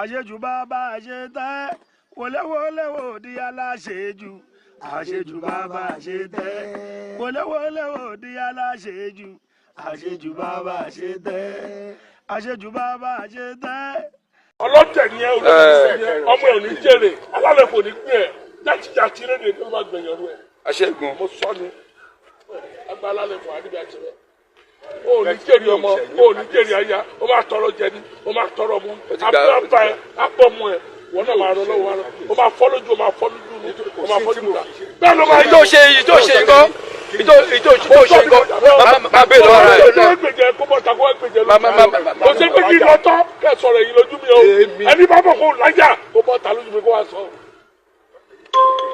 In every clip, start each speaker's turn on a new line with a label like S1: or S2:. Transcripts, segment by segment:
S1: Àṣejù bàbá àṣetẹ́, wọléwọlé wò di aláṣejù. Àṣejù bàbá àṣetẹ́, wọléwọlé wò di aláṣejù. Àṣejù bàbá àṣetẹ́, àṣejù bàbá àṣetẹ́.
S2: Ọlọ́tẹ̀ ni ẹ, olóṣèlú ni ẹ, ọmọ ẹ ò ní jèrè, alálẹ̀ kò ní gbé ẹ jákèjádé rédíò tó bá gbẹ̀yìn ọdún ẹ.
S3: Aṣẹ́gun.
S2: Mo sọ ni agbá alálẹ̀ fún adébíyà tirẹ̀, o ò ní jèrè ọmọ, o ò ní jèrè aya, o máa tọrọ jẹ ni, o máa tọrọ mu.
S3: Ó ti gbà-
S2: Abúlé bá ẹ abọ́ mu ẹ, wọn náà máa rọ lọ́wọ́, o máa fọ́ lójú, o máa fọ́ lójú, o máa fọ́ lójú ta bẹ́ẹ̀ ló máa
S3: Ìtò ṣe, ìtò ṣe nǹkan, ìtò ṣe nǹkan, máa bèèrè lọ́wọ́ rẹ̀.
S2: Ó gbèjẹ kó bọ́ ta kó gbèjẹ lójú.
S3: Ma-
S2: Kò sí pé kí n lọ tọ́ kẹ́ sọ̀rọ̀ èyí lójú mi o. Ẹni bá bọ̀ kó láyà kó bọ́ ta lójú mi kó wá sọ.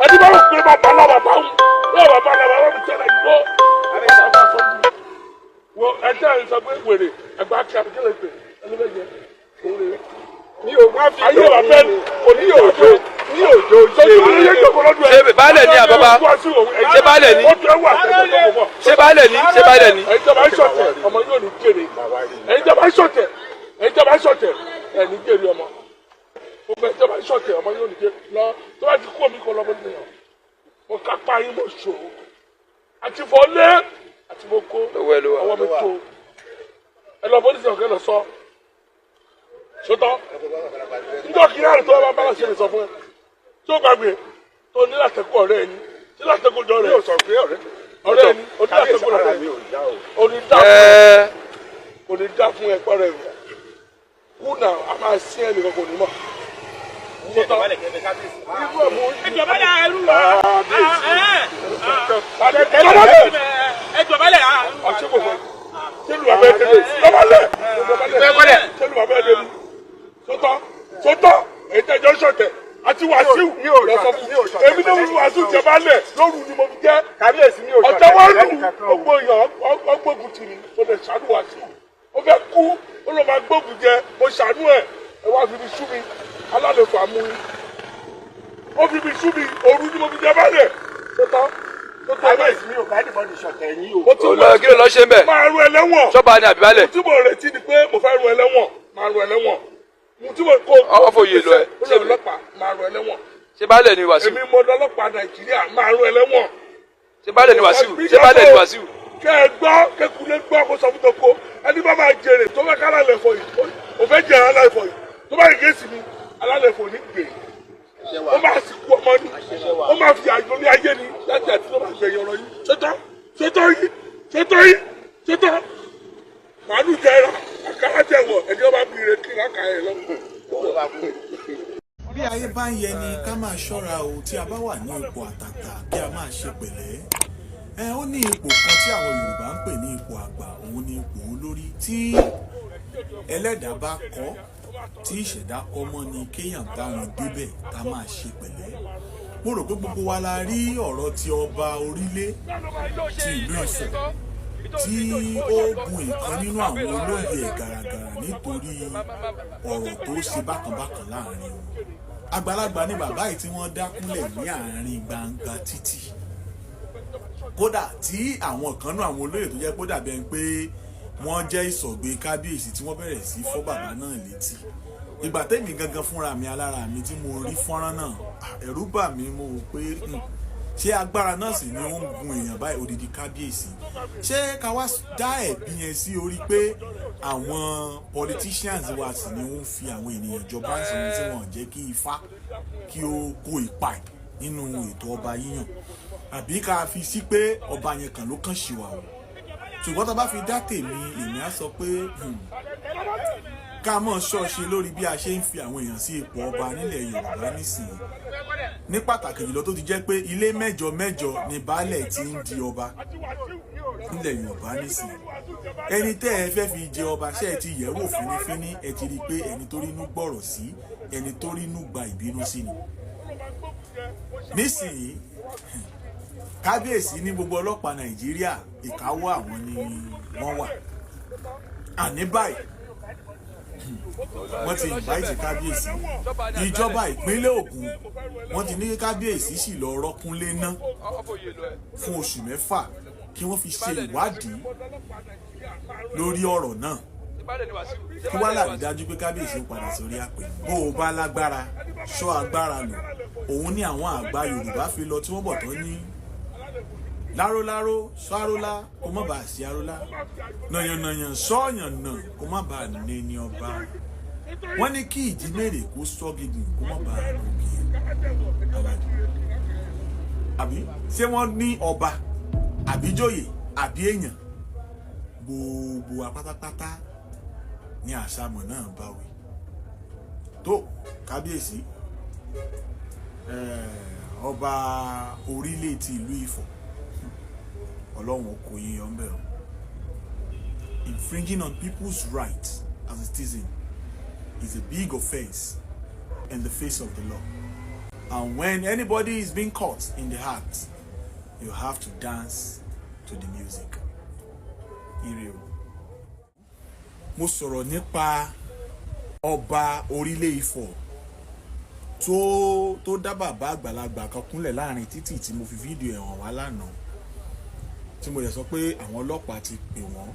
S2: Ẹni bá bọ̀ pé bàbá náà bàbá ń bá bàbá náà bàbá mi tẹ̀lé ìgbó. Wo ẹjẹ́ ẹ̀ sọ pé wèrè ẹgbẹ́ akí àbíkí lè pè ẹni bẹ́ẹ̀ jẹ òun rè é.
S4: Mi ò wá fi
S2: Ayé bàbá ẹ̀ kò ní
S4: òjò ní òjò ṣe.
S2: Sojú ilé yẹn jókòó lọ́dún ẹ̀.
S3: Ṣé baálẹ̀ ni àbábá? Ṣé baálẹ̀ ni?
S2: Ó tún ẹ wà tẹ̀sán tó mọ̀.
S3: Ṣé baálẹ̀ ni? Ṣé baálẹ̀ ni?
S2: Ẹ̀yin tí a bá ń ṣọ̀tẹ̀, ọmọ yóò ní jèrè. Ẹ̀yin tí a bá ń ṣọ̀tẹ̀, ẹ̀yin tí a bá ń ṣọ̀tẹ̀, ẹ̀ ní jèrè ọmọ. Gbogbo ẹ̀yin tí a bá ń ṣọ̀tẹ̀, ọmọ yóò ní jèrè. Lọ tó bá ti kú omi kọ lọ́mọ nìyẹn, mo kápá yín, mo ṣòro àti fọlé àti mo kó
S3: Lọ́wọ́ ẹ ló wà.
S2: ọwọ́ mi tó. Ẹ lọ bọ́dí sọ̀rọ̀ kẹ́ lọ sọ sọtọ́ níjọ́ kí náà tó bá bá ṣe lè sọ fún ẹ tó gbàgbé tó ní látẹ̀kù ọ̀rẹ́ ẹni tí látẹ̀kù jọ
S4: Mi
S2: rẹ̀
S4: ò sọ pé ọ̀rẹ́ mi.
S2: Ọ̀rẹ́ ẹni oní
S4: Kábíyèsí,
S2: látẹ̀kù
S4: ara
S2: ọ̀rẹ́
S4: mi ò yá o.
S2: oní dá fún ẹ
S3: Ẹ
S2: kò ní dá fún ẹ pẹ́rẹ́ rẹ̀ kú náà, a máa sí ẹ nìkan kò ní mọ̀. Irú ẹ̀ mú.
S5: Ẹ dọ̀bálẹ̀ ẹrú wa.
S2: Dọ̀bálẹ̀.
S5: Ẹ dọ̀bálẹ̀.
S2: Ọ̀ṣẹ́ kò fẹ́ sẹ́lu bàbá ẹ̀ débi. Dọ̀bálẹ̀, dọ̀bálẹ̀, sẹ́lu bàbá ẹ̀ débi. Sọtọ́, sọtọ́, èyí tẹ̀jọ́ sọ̀tẹ̀ àti Wàsíù
S4: Mi ò
S2: lọ sọ
S4: ṣọ̀tẹ̀,
S2: fún
S4: mi ò ṣọ̀tẹ̀.
S2: èmi ní Wàsíù jẹ balẹ̀ lóru ni mo fi jẹ́.
S4: Kábíyèsí, mi ò
S2: Ọ̀tẹ̀
S4: ṣọ̀tẹ̀
S2: wá lù
S4: lẹ́nìkankan o.
S2: gbogbo èèyàn ọgbógun tì mí. Mo lè ṣàánú Wàsíù, ó fẹ́ kú, ó lọ máa gbógun jẹ, mo ṣàánú ẹ̀. Ẹ wá fi mi sú mi, alálẹ̀ fà mú yín. Ó fi mi sú mi, òru ni mo fi jẹ balẹ̀. Sọtọ́, sọtọ́ ẹ báyìí.
S4: Kábíyèsí, mi ò bá anybody ṣọ̀tẹ̀ yín o.
S2: Mo ti
S3: Ó lọ, kí ló lọ ṣe ń bẹ̀?
S2: Máa ru ẹlẹ́wọ̀n.
S3: Ṣọ́ba ni àbí baálẹ̀?
S2: Tí mo retí ni pé mo fẹ́ ru ẹlẹ́wọ̀n, máa ru ẹlẹ́wọ̀n. Mo tí mo kó.
S3: Ọwọ́ fòye lọ ẹ.
S2: Ó lọ ọlọ́pàá, máa ru ẹlẹ́wọ̀n.
S3: Ṣé baálẹ̀ ni Wàsíù?
S2: Èmi mo lọ́lọ́pàá Nàìjíríà, máa ru ẹlẹ́wọ̀n.
S3: Ṣé baálẹ̀ ni Wàsíù? Ṣé baálẹ̀ ni Wàsíù?
S2: Kẹ́ ẹ gbọ́, kékulé gbọ́, kó sọ fún toko ẹni bá máa jèrè tó fẹ́ ká alálẹ̀ fọ yìí, ó fẹ́ jẹ alálẹ̀ fọ yìí, tó bá yìí kéésì mi, alálẹ̀ fọ ní gbè, ó máa sì kú ọmọ ni, ó máa fi àjò ní ayé ni láti àti tó máa gbẹ̀yìn ọ̀rọ̀ yìí. Ṣètò, ṣètò yìí, ṣètò yìí, ṣètò màálù jẹ ẹran, àkàrà jẹ wọ, ẹni ọba bìrè kí láka ẹ lọ.
S6: Bí ayé bá ń yẹni, ká máa ṣọ́ra o. Tí a bá wà ní ipò àtàtà, kí a máa ṣe pẹ̀lẹ́. Ẹ ó ní ipò kan tí àwọn Yorùbá ń pè ní ipò àgbà, òun ní ipò olórí. Tí ẹlẹ́dàá bá kọ́, tí ìṣẹ̀dá kọ́ mọ́ ni kéèyàn bá wọn débẹ̀, ká máa ṣe pẹ̀lẹ́. Mo rò pé gbogbo wa la rí ọ̀rọ̀ ti ọba orílẹ̀ ti ìlú Ifọ̀ tí ó gun ìkan nínú àwọn olóyè ẹ̀ gàràgàrà nítorí ọ̀rọ̀ tó ṣe bákanbákan láàrin wọn. Àgbàlagbà ní bàbá yìí tí wọ́n dákúnlẹ̀ ní àárín gbangba títì. Kódà tí àwọn kan náà, àwọn olóyè tó jẹ́ kó dàbí ẹni pé wọ́n jẹ́ ìsọ̀gbé kábíyèsí, tí wọ́n bẹ̀rẹ̀ sí fọ́ bàbá náà létí. Ìgbà tẹ́mi gangan fúnra mi alára mi tí mo rí fọ́nrán náà, ẹ̀rù bà mí. Mo wò pé, ṣé agbára náà sì ni ó ń gun èèyàn báyìí, odidi kábíyèsí? Ṣé ká wá dá ẹ̀bi yẹn sí orí pé àwọn politicians wa sì ni ó ń fi àwọn ènìyàn jọba ń sìn, tí wọ́n jẹ́ kí ifá kí ó kó ipa ẹ̀ nínú ètò ọba yíyàn, àbí ká fi sí pé ọba yẹn kàn ló kàn ṣìwà o? Ṣùgbọ́n tá a bá fi dá tèmi, èmi á sọ pé ká mọ̀ ṣọ́ọ̀ṣe lórí bí a ṣe ń fi àwọn èèyàn sí ipò ọba nílẹ̀ Yorùbá nísìnyí, ní pàtàkì jùlọ tó ti jẹ́ pé ilé mẹ́jọ mẹ́jọ ni baálẹ̀ ti ń di ọba nílẹ̀ Yorùbá nísìnyí. Ẹni tẹ́ ẹ fẹ́ fi jẹ ọba, ṣé ẹ ti yẹ̀ wò fínífíní? Ẹ ti rí i pé ẹni tó rínú gbọ̀rọ̀ sí, ẹni tó rínú gba ìbínú sí ni. Nísìnyí, kábíyèsí ní gbogbo ọlọ́pàá Nàìjíríà, ìkáwọ́ àwọn ni wọ́n wà. Àní báyìí, wọ́n ti invite kábíyèsí. Ìjọba ìpínlẹ̀ Ògùn, wọ́n ti ní kí kábíyèsí sì lọ rọ́kúnlé ná fún oṣù 6 kí wọ́n fi ṣe ìwádìí lórí ọ̀rọ̀ náà. Kí wá làrí dájú pé kábíyèsí ó padà sórí àpè? Bó o bá lágbára, ṣọ́ agbára lò. Òun ní àwọn àgbà Yorùbá fi lọ tí wọ́n bọ̀ tán ní láróláró sọ arólá kó má bàa sí arólá, nàyànnàyàn sọ̀yànnà kó má bàa ní ní ọba. Wọ́n ní kí ìjímèrè kó sọ gígùn kó má bàa gòkè alájú. Àbí ṣé wọ́n ní ọba àbíjòyè àbí èèyàn gbogbo wa pátápátá ní àṣàmọ̀ náà bá wí? Tó kábíyèsí, ọba orílẹ̀ ti ìlú Ifọ̀, Ọlọ́run kò yín yọ ń bẹ̀ o. Infringing on people's rights as a citizen is a big offence in the face of the law, and when anybody is being caught in the act, you have to dance to the music. Ire o. Mo sọ̀rọ̀ nípa ọba orílẹ̀ Ifọ̀ tó dá bàbá àgbàlagbà kan kúnlẹ̀ láàrin títì tí mo fi fídíò ẹ̀ hàn wá lánàá, tí mo lè sọ pé àwọn ọlọ́pàá ti pè wọ́n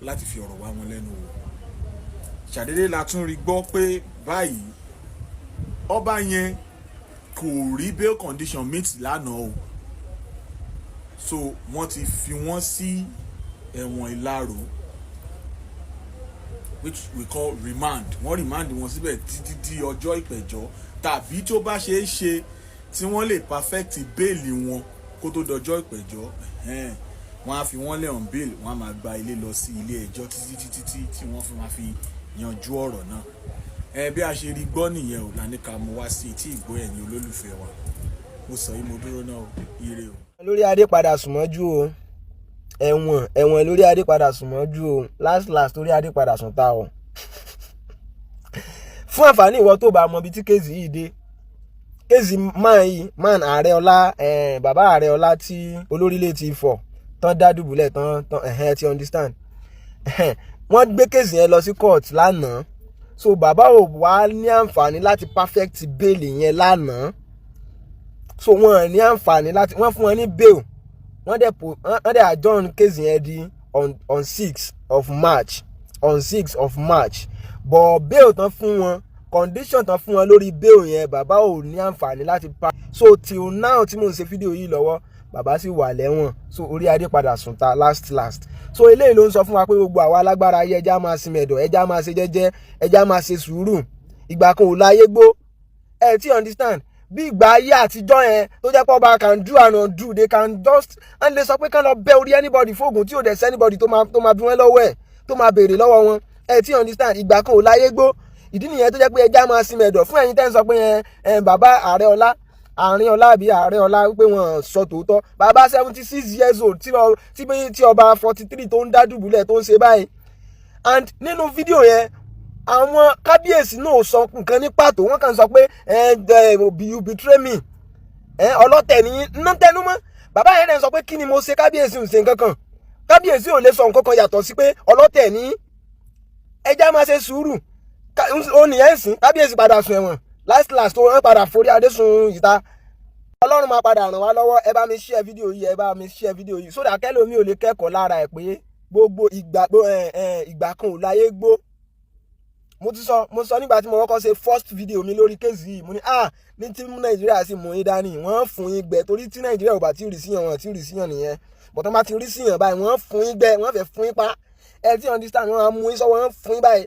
S6: láti fi ọ̀rọ̀ wá wọn lẹ́nu wò. Ṣàdédé la tún rí gbọ́ pé báyìí ọba yẹn kò rí bail condition meet lánàá o. So wọ́n ti fi wọ́n sí ẹ̀wọ̀n Ìlaró, which we call remand. Wọ́n remand wọn síbẹ̀ títí di ọjọ́ ìpẹ̀jọ́, tàbí tó bá ṣe é ṣe tí wọ́n lè perfect bail wọn kó tó dọjọ́ ìpẹ̀jọ́, ẹ̀hẹ́n, wọ́n á fi wọ́n lẹ̀ on bail, wọ́n á máa gba ilé lọ sí ilé ẹjọ́ títí títí tí tí wọ́n fi máa fi yanjú ọ̀rọ̀ náà. Ẹ bí a ṣe rí gbọ́ nìyẹn o, la ní ká mú wá sí etí ìgbọ́ ẹ̀yin olólùfẹ́ wa. Mo sọ yìí, mo dúró náà o. Ire o.
S7: Lórí adé padà sùn mọ́jú o. Ẹ̀wọ̀n, ẹ̀wọ̀n lórí adé padà sùn mọ́jú o. Last last, orí adé padà sùn ta o. Fún àǹfààní ìwọ tó bá mọ ibi tí case yìí dé, case man yìí, man ààrẹ ọlá, bàbá ààrẹ ọlá tí olórílẹ̀ ti fọ̀ tán dá dùbúlẹ̀ tán tán, ẹ̀hẹ́n, ti understand. Wọ́n gbé case yẹn lọ sí court lánàá, so bàbá ò wá ní àǹfààní láti perfect bail yẹn lánàá. So wọ́n ní àǹfààní láti, wọ́n fún wọn ní bail, wọ́n dẹ̀ adjourn case yẹn di on 6 of March, on 6 of March. But bail tán fún wọn, condition tán fún wọn lórí bail yẹn, bàbá ò ní àǹfààní láti pa. So till now tí mò ń ṣe fídíò yìí lọ́wọ́, bàbá sì wà lẹ́wọ̀n. So orí adé padà sùn ta last last. So eléyìí ló ń sọ fún wa pé gbogbo àwa alágbára ayé, ẹja máa sinmi ẹ̀dọ̀, ẹja máa ṣe jẹ́jẹ́, ẹja máa ṣe sùúrù. Ìgbà kan ò láyé gbó. Ẹ ti understand? Bí ìgbà ayé àtijọ́ yẹn tó jẹ́ pé ọba can do and undo, they can just and lè sọ pé kán lọ bẹ́ orí anybody fóògùn tí ò dẹ̀ sí anybody tó máa bí wọ́n lọ́wọ́ ẹ̀, tó máa béèrè lọ́wọ́ wọn. Ẹ ti understand? Ìgbà kan ò láyé gbó. Ìdí nìyẹn tó jẹ́ pé ẹja máa sinmi ẹ̀dọ̀. Fún ẹ̀yin tẹ́ ń sọ pé ẹ bàbá ààrẹ ọlá, àárín ọlá àbí ààrẹ ọlá, wípé wọn sọ tòótọ́, bàbá 76 years old tí ọba 43 tó ń dá dùbúlẹ̀ tó ń ṣe báyìí. And nínú fídíò yẹn, àwọn kábíyèsí náà sọ nǹkan ní pàtó. Wọ́n kàn sọ pé ẹ you betray me, ọlọ́tẹ̀ ní ná tẹnumọ́. Bàbá yẹn náà sọ pé kí ni mo ṣe? Kábíyèsí ò ṣe nǹkan kan. Kábíyèsí ò lè sọ nǹkan kan yàtọ̀ sí pé ọlọ́tẹ̀ ní. Ẹjẹ́ máa ṣe sùúrù. Ó nìyẹn sìn. Kábíyèsí padà sùn ẹ̀wọ̀n last last, tó wọ́n padà forí adé sun ìta. Ọlọ́run máa padà ràn wá lọ́wọ́. Ẹ bá mi share fídíò yìí, ẹ bá mi share fídíò yìí, sódà kẹ́lòmí ò lè kẹ́kọ̀ọ́ lára ẹ̀ pé gbogbo ìgbà, ìgbà kan ò láyé gbó. Mo ti sọ, mo sọ nígbà tí mo kọ́kọ́ ṣe first video mi lórí case yìí, mo ní, ah, ní tí Nàìjíríà sì mú yín dání, wọ́n fún yín gbẹ, torí tí Nàìjíríà ò bá ti rí síyàn, wọ́n ti rí síyàn nìyẹn. Bọ̀tán bá ti rí síyàn báyìí, wọ́n fún yín gbẹ, wọ́n fẹ́ fún yín pa. Ẹ ti understand? Wọ́n á mú yín sọ́wọ́, wọ́n fún yín báyìí.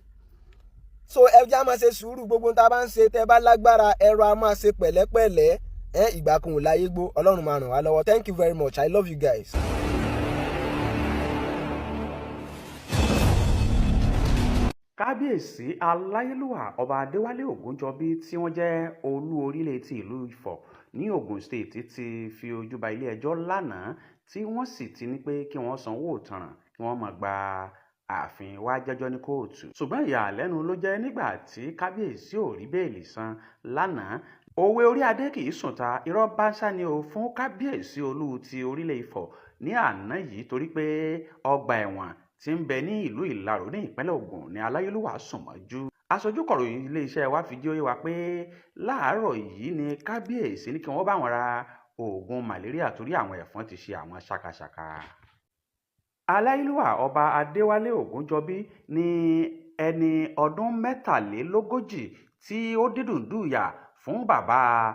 S7: So ẹ jẹ́ á máa ṣe sùúrù. Gbogbo tá a bá ń ṣe, tẹ́ bá lágbára, ẹ̀rọ a máa ṣe pẹ̀lẹ́pẹ̀lẹ́. Ẹ ìgbà kan ò láyé gbó. Ọlọ́run máa ràn wá lọ́wọ́. Thank you very much. I love you guys.
S8: Kábíyèsí aláyélúwà Ọba Adéwálé Ògúnjọbí, tí wọ́n jẹ́ Olú Orílẹ̀ ti ìlú Ifọ̀ ní Ogun State, ti fi ojú ba ilé-ẹjọ́ lánàá, tí wọ́n sì ti ní pé kí wọ́n sanwó ìtanràn, kí wọ́n máa gba ààfin wá jẹ́jọ́ ní kóòtù. Ṣùgbọ́n ìyàlẹ́nu ló jẹ́ nígbà tí kábíyèsí ò rí bẹ́ẹ̀lì san lánàá. Òwe orí adé kì í sùn ta, irọ́ báńsá ni o fún kábíyèsí Olú ti orílẹ̀ Ifọ̀ ní àná yìí, torí pé ọgbà ẹ̀wọ̀n tí ń bẹ ní ìlú Ìlaró ní ìpínlẹ̀ Ògùn ní aláyélúwà sùn mọ́jú. Aṣojú kọ̀ròyìn iléeṣẹ́ wa fi jí ó yé wa pé láàárọ̀ yìí ni kábíyèsí ní kí wọ́n bá wọn ra oògùn màlẹ́ríà torí àwọn ẹ̀fọn ti ṣe àwọn ṣàkàṣàkà. Aláyélúwà Ọba Adéwálé Ògúnjọbí ní. Ẹni ọdún 43 tí ó dídùn dùyà fún bàbá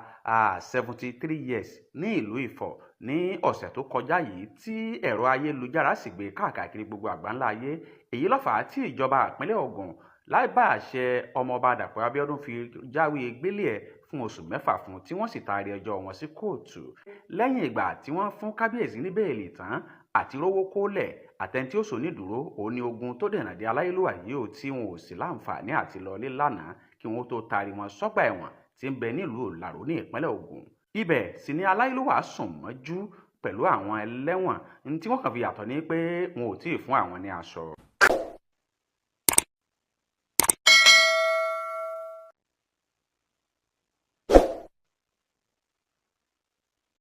S8: 73 years ní ìlú Ifọ̀ ní ọ̀sẹ̀ tó kọjá yìí, tí ẹ̀rọ ayélujára sì gbé káàkiri gbogbo àgbáńlá ayé. Èyí ló fà á tí ìjọba ìpínlẹ̀ Ògùn láì bá àṣẹ Ọmọọba Dàpọ̀ Abíọ́dún fi jáwé gbélé ẹ̀ fún oṣù 6 fún, tí wọ́n sì taari ẹjọ́ wọn sí kóòtù lẹ́yìn ìgbà tí wọ́n fún kábíyèsí ní bẹ́ẹ̀lì tán. Àti rówó kólẹ̀ àtẹni tí ó sọ nídùúró òun ni ogun tó dènà dé aláyélúwà yìí ò, tí wọn ò sì láǹfààní àti lọlé lánàá kí wọn tó taari wọn sọ́gbà ẹ̀wọ̀n tí ń bẹ nílùú Ìlaró ní ìpínlẹ̀ Ògùn. Ibẹ̀ sì ni aláyélúwà sùn mọ́jú pẹ̀lú àwọn ẹlẹ́wọ̀n ní tí wọ́n kàn fi yàtọ̀ ní pé wọn ò tí ì fún àwọn ní aṣọ.